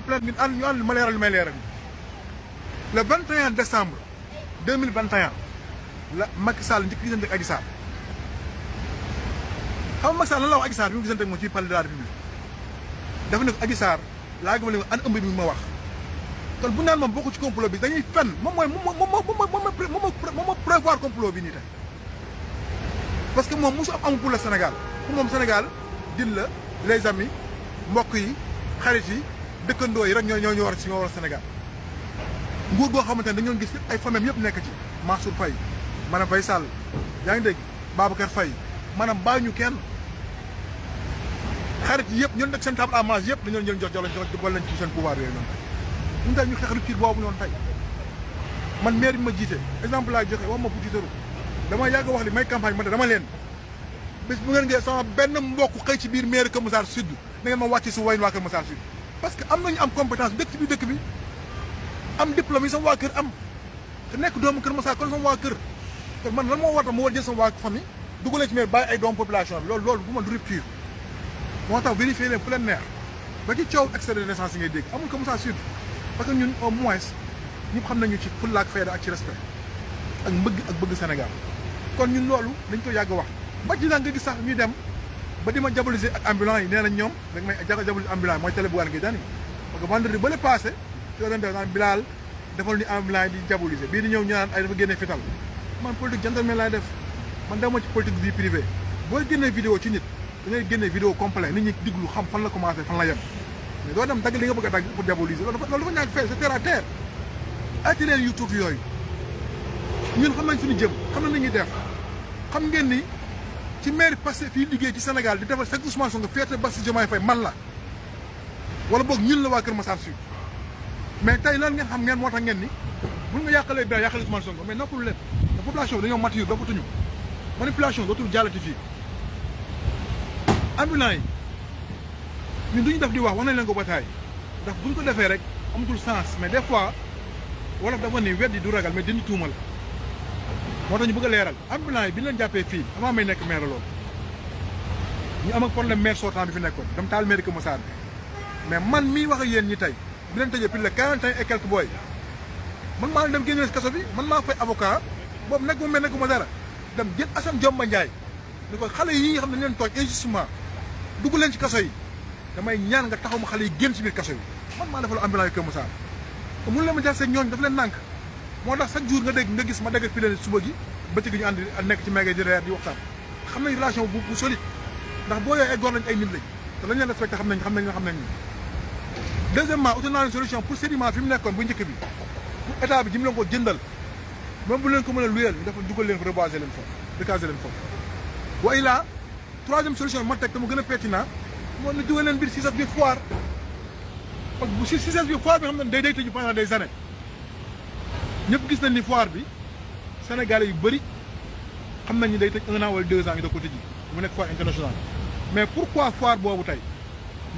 sama plainte ngeen ànd ñu ànd ma leeral li may leeral le 21 décembre 2021 la Macky Sall njëkk gisante ak Adji Sarr xam nga Macky Sall lan la wax Adji Sarr bi mu gisante ak moom ci palais de la République dafa ne ko Adji Sarr laa gëm ne an ëmb bi ma wax kon bu naan moom bokku ci complot bi dañuy fenn moom moo prévoir complot bi nii tey parce que moom mosu amul pour le Sénégal pour moom Sénégal dil la les amis mbokk yi xarit yi dëkkandoo yi rek ñoo war a Sénégal nguur goo xamante ne dañoo gis ay famille yëpp nekk ci Mansour Faye maanaam Faye Sall yaa ngi dégg Babacar Faye maanaam bàyyi ñu kenn xarit yi yëpp ñoon nekk seen table à manger yëpp dañoo jël jox wala lañ ci seen pouvoir yooyu noonu tey ñun tey ñu xeex rupture boobu noonu tey man maire bi ma jiite exemple laa joxe wax ma bu jiitaru dama yàgg wax li may campagne ma dama leen bés bu ngeen ngee sama benn mbokk xëy ci biir maire Kër Massar Sud da ngeen ma wàcc si wayn waa Kër Massar Sud parce que am nañu am compétence dëkk bi am diplôme yi sama waa kër am te nekk doomu Kër Massar kon sama waa kër kon man lan moo war tax ma war jël sama waa famille dugalee ci maire bàyyi ay doomu population bi loolu bu ma du rupture moo tax vérifier leen fu leen neex ba ci coow extrait de naissance yi ngay dégg amul Kër Massar Sud parce que ñun au moins ñëpp xam nañu ci fulla ak fayda ak ci respect ak bëgg Sénégal kon ñun loolu dañ ko yàgg wax ba ci nga gis sax ñuy dem ba di ma diaboliser ak ambulants yi nee nañ ñoom da nga may diaboliser ambulants yi mooy télé bu waan ngi dani parce que vendredi ba le passé ci la doon def naan Bilal defal ni ambulants yi di diaboliser bii di ñëw ñu naan ay dafa génnee fital man politique gentleman laay def man dama ci politique vie privée boo génnee vidéo ci nit da ngay génnee vidéo complet nit ñi diglu xam fan la commencé fan la yem mais doo dem dagg li nga bëgg a dagg pour diaboliser loolu dafa ñàkk fee c'est terre à terre ati leen yu tuuti yooyu ñun xam nañ suñu jëm xam nañ li ñuy def xam ngeen ni ci maire passé fii liggéey ci Sénégal di defal chaque Ousmane Sonko féete Bassirou Diomaye Faye man la wala boog ñun la waa Kër Massar Sud mais tey lan ngeen xam ngeen moo tax ngeen ni buñ nga yàqalee dara yàqalee Ousmane Sonko mais noppalu leen te population bi dañoo mature dafatuñu manipulation dootul jàllati fii ambulants yi ñun duñu def di wax nañ leen ko ba taay ndax buñ ko defee rek amatul sens mais des fois wala dafa ni weddi du ragal mais dindi tuuma la moo tax ñu bëgg a leeral ambulants yi bi ñu leen jàppee fii avant may nekk maire loolu ñu am ak problème maire sortant bi fi nekkoon dama taal maire Kër Massar bi mais man mii wax ak yéen ñi tey bi leen tëjee plus de 40 ans et quelques booy man maa dem génne si kaso bi man maa fay avocat boobu nekk mu mel nekkuma dara dem jël Assane Diomba Ndiaye ni ko xale yi nga xam ne leen tooñ injustement dugg leen ci kaso yi damay ñaan nga taxaw ma xale yi génn ci biir kaso yi man maa defal ambulants yi Kër Massar te mënu leen ma jaxase ñooñu daf leen nànk moo tax chaque jour nga dégg nga gis ma dégg fi leen suba gi bëccëg gi ñu ànd nekk ci méga di reer di waxtaan xam nañ relation bu solide ndax boo yooyu ay góor lañ ay nit lañ te lañ leen respecté xam nañ deuxièmement utal naa leen solution pour sédiment fi mu nekkoon bu njëkk bi pour état bi ji mu leen ko jëndal même bu leen ko mën a luyeel ñu dafa dugal leen fa reboiser leen foofu recaser leen foofu wa illah troisième solution ma teg te mu gën a pertinent moo ne dugal leen biir CICES bi foire parce que bu CICES bi foire bi xam ne day tëju pendant des années ñëpp gis nañ ni foire bi Sénégalais yu bëri xam nañ ni day tëj 1 an wala 2 ans ñu da ko tëji mu nekk foire internationale mais pourquoi foire boobu tey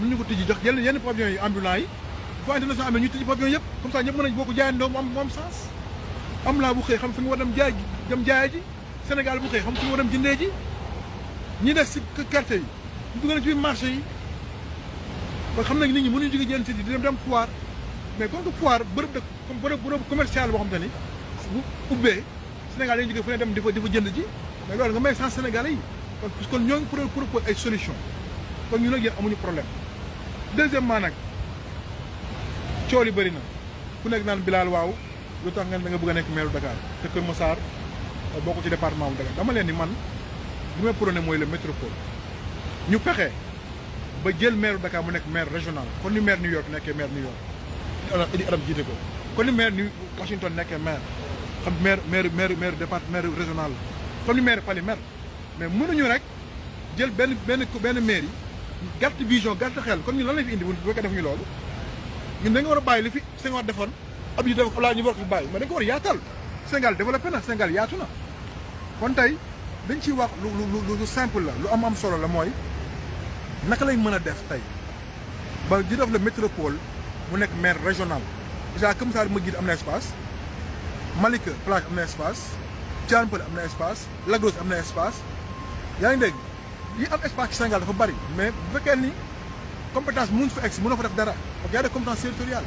mën ñu ko tëji jox yenn pavillons yi ambulants yi foire internationale amee ñu tëji pavillon yëpp comme ça ñëpp mën nañ boo ko jaayandoo mu am sens ambulant bu xëy xam fi nga war dem jaay ji Sénégal bu xëy xam fi nga war dem jëndee ji ñi des si quartier yi ñu dugal ci biir marché yi ba xam nañ nit ñi mënuñu jóge yenn site yi di dem foire mais comme que foire bërëb de comme bërëb commercial boo xam te ni bu ubbee Sénégal dañuy jóge fu ne dem di fa jënd ji mais loolu nga may sens Sénégalais yi kon ñoo ngi propose ay solution kon ñu nag yéen amuñu problème deuxièmement nag coow li bëri na ku nekk naan Bilal waaw lu tax nga da nga bëgg a nekk maire Dakar te Kër Massar bokk ci département bu Dakar dama leen ni man li may prôné mooy le métropole ñu fexe ba jël maire Dakar mu nekk maire régional kon ni maire New York nekkee maire New York Idi Adam jiite ko kon ni maire Washington nekkee maire xam maire département maire régional comme ni maire Paris maire mais mënuñu rek jël benn maire yi gàtt vision gàtt xel kon ñu lan la fi indi bu fekkee def ñu loolu ñun da nga war a bàyyi li fi Senghor defoon ab yi def laa ñu war ko bàyyi mais da nga ko war a yaatal Sénégal développé na Sénégal yaatu na kon tey dañ ciy wax lu simple la lu am solo la mooy naka lañ mën a def tey ba di def le métropole mu nekk maire régional déjà Kër Massar ma gis am na espace Malika plage am na espace Tivaouane Peulh am na espace Lac Rose am na espace yaa ngi dégg yi am espace ci Sénégal dafa bari mais bu fekkee ni compétence mun fa egg si mënoo fa def dara parce que y a des compétences territoriales